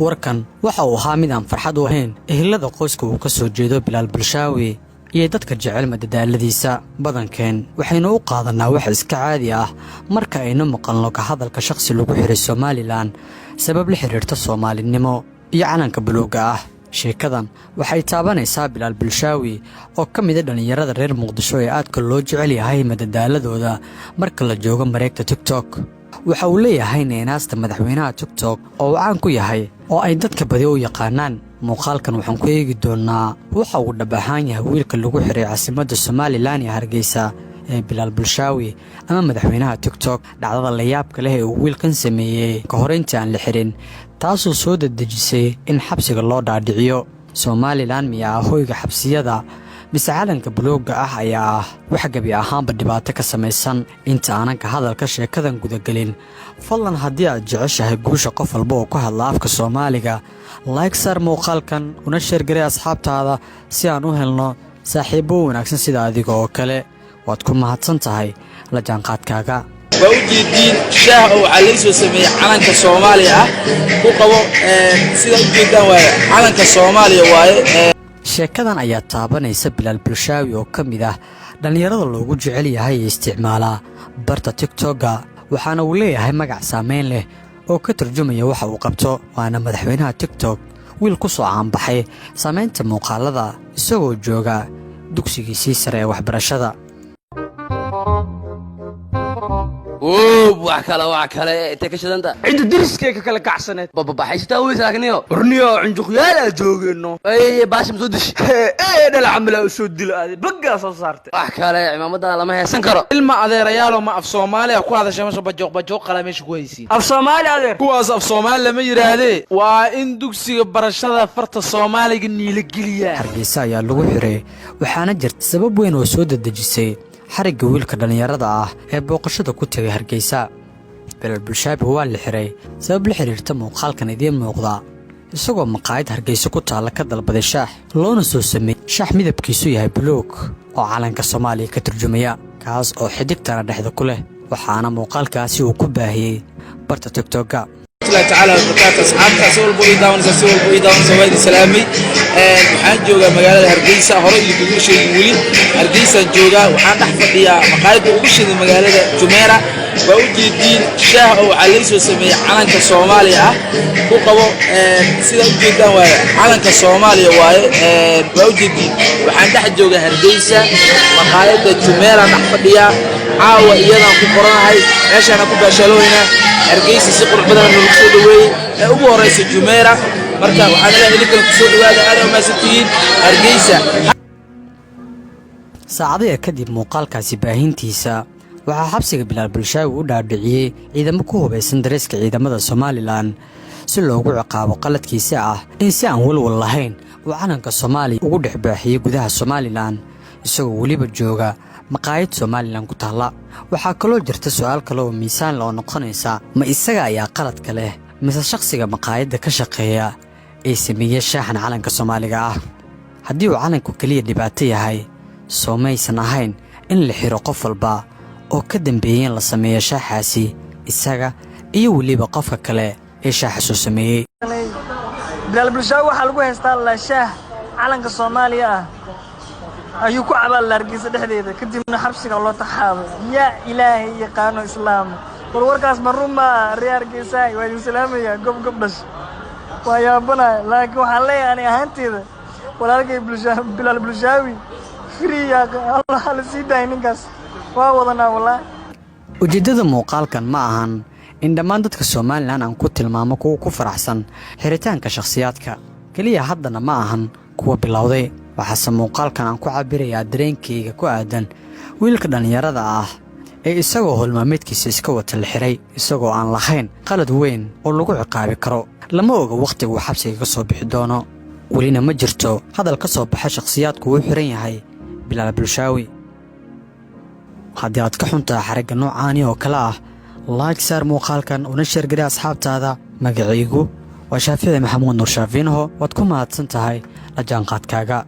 Warkan waxa uu ahaa mid aan farxad u ahayn ehelada qoyska uu ka soo jeedo Bilaal Bulshaawi iyo dadka jecel madadaaladiisa. Badankeen waxaynu u qaadanaa wax iska caadi ah marka aynu maqalno ka hadalka shakhsi lagu xiray Somaliland sabab la xidhiirta Soomaalinimo iyo calanka buluugga ah. Sheekadan waxay taabanaysaa Bilaal Bulshaawi oo ka mida dhallinyarada reer Muqdisho ee aadka loo jecel yahay madadaaladooda marka la joogo mareegta TikTok. Waxa uu leeyahay neenaasta madaxweynaha TikTok oo uu caan ku yahay oo ay dadka badi u yaqaanaan. Muuqaalkan waxaan ku eegi doonnaa waxa uu dhab ahaan yahay wiilka lagu xiray caasimadda Somaliland ee Hargeysa ee Bilaal Bulshaawi ama madaxweynaha TikTok, dhacdada layaabka leh ee uu wiilkan sameeyey ka hor inta aan la xirin, taasoo soo dedejisay in xabsiga loo dhaadhiciyo. Somaliland miyaa ah hoyga xabsiyada, mise calanka buluugga ah ayaa ah wax gebi ahaanba dhibaato ka samaysan? Inta aanan ka hadalka sheekadan gudagelin, fadlan haddii aad jeceshahay guusha qof walba oo ku hadla afka Soomaaliga, like saar muuqaalkan una share garee asxaabtaada si aan u helno saaxiibbo wanaagsan sida adiga oo kale. Waad ku mahadsan tahay la jaanqaadkaaga. Waa u jeediin, shaah oo waxaa lay soo sameeyey calanka Soomaaliya ah ku qabo. Sida u jeedaan waaye, calanka Soomaaliya waaye. Sheekadan ayaa taabanaysa Bilaal Bulshaawi oo ka mid ah dhallinyarada loogu jecel yahay ee isticmaalaa barta TikTok-ga, waxaana uu leeyahay magac saameyn leh oo ka turjumaya waxa uu qabto, waana madaxweynaha TikTok, wiil ku soo caanbaxay saamaynta muuqaalada isagoo jooga dugsigiisii sare ee waxbarashada. Woob, wax kale, wax kale, intay ka shidanta? Cidda deriskay ka kala kacsaneed. Bababaxaysataa weysaakniyo. Warniyo, cunjuqyaalaa joogeenno. Ay, baasha ma soo dishi? Ee dhala camalaa u soo dilo, aaday baggaa soo saartay. Wax kale, cimaamadan lama heesan karo. Ilma adeerayaalo, ma af Soomaaliya ku hadasha meesha? Bajoog bajoog qala meesha ku haysiin. Af Soomaali, adeer. Kuwaas af Soomaali lama yidhaahdee, waa in dugsiga barashada farta Soomaaliga niila geliyaa. Hargeysa ayaa lagu xiray, waxaana jirta sabab weyn oo soo dedejisay xarigga wiilka dhallinyarada ah ee booqashada ku tegay Hargeysa. Bilaal Bulshaabi waa la xiray sabab la xidhiirta muuqaalkan idiin muuqda, isagoo maqaayad Hargeysa ku taalla ka dalbaday shaax, loona soo sameeyey shaax midabkiisu yahay buluug oo calanka Soomaaliya ka turjumaya, kaas oo xidigtana dhexda ku leh. Waxaana muuqaalkaasi uu ku baahiyey barta TikTok-ga. Allahi tacaala wabarakaatu. Asxaabta, si walba ii daawanaysa, si walba ii daawanaysa, waa idin salaamay. Waxaan joogaa magaalada Hargeysa. Hore idinkugu sheegin, weli Hargeysaan joogaa. Waxaan dhex fadhiyaa maqaayadda ugu shidan magaalada, Jumeera. Waa u jeediin, shaah oo waxaa lay soo sameeyey calanka Soomaaliya ah ku qabo. Sida u jeedaan waaye, calanka Soomaaliya waaye. Waa u jeediin, waxaan dhex joogaa Hargeysa, maqaayadda Jumeera dhex fadhiyaa. Caawa iyadaan ku qoranahay, meeshaana ku baashaalooynaa. Hargeysa si qurux badan noogu soo dhaweeyey, ee ugu horeysa Jumeera. Marka waxaan leeyahay, idinkana kusoo dhawaada, aad umahadsantihiin Hargeysa. Saacadaha kadib muuqaalkaasi baahintiisa, waxaa xabsiga Bilaal Bulshaawi u dhaadhiciyey ciidamo ku hubaysan dareeska ciidamada Somaliland si loogu ciqaabo qaladkiisa ah in si aan walwal lahayn uu calanka Soomaaliya ugu dhex baaxiyey gudaha Somaliland, isagoo weliba jooga maqaayad Somaliland ku taalla. Waxaa kaloo jirta su'aal kale oo miisaan leh oo noqonaysa: ma isaga ayaa qaladka leh, mise shakhsiga maqaayadda ka shaqeeya ee sameeyey shaaxan calanka Soomaaliga ah? Haddii uu calanku keliya dhibaato yahay, soo maysan ahayn in la xiro qof walba oo ka dambeeyey in la sameeyo shaaxaasi, isaga iyo weliba qofka kale ee shaaxa soo sameeyey? Bilaal Bulshaawi waxaa lagu haystaa la shaah calanka Soomaaliya ah ayuu ku cabaa Hargeysa dhexdeeda, kadibna xabsiga loo taxaabay. Yaa Ilaahay yaqaano Islaam, war warkaas ma run maa? Reer Hargeysaay, waa idin salaamaya. Gob gob dhash, waa yaabanaya, laakiin waxaan leeyahay ani ahaanteeda, walaalkay Bilaal Bulshaawi free yaa Allah, la sii daayay ninkaas, waa wadanaa wallaahi. Ujeeddada muuqaalkan ma ahan in dhammaan dadka Somaliland aan ku tilmaamo kuwa ku faraxsan xiritaanka shakhsiyaadka keliya, haddana ma ahan kuwa bilowday. Waxaase muuqaalkan aan ku cabbirayaa dareenkayga ku aadan wiilka dhallinyarada ah ee isagoo holmaameedkiisa iska wata la xiray, isagoo aan lahayn qalad weyn oo lagu ciqaabi karo. Lama oga wakhtiga uu xabsiga ka soo bixi doono, welina ma jirto hadal ka soo baxa shakhsiyaadku uu xiran yahay Bilaal Bulshaawi. Haddii aad ka xuntahay xarigga noocaani oo kale ah, like saar muuqaalkan una share garee asxaabtaada. Magacaygu waa Shaafici Maxamuud Nuur Shaafiinho. Waad ku mahadsan tahay la jaanqaadkaaga.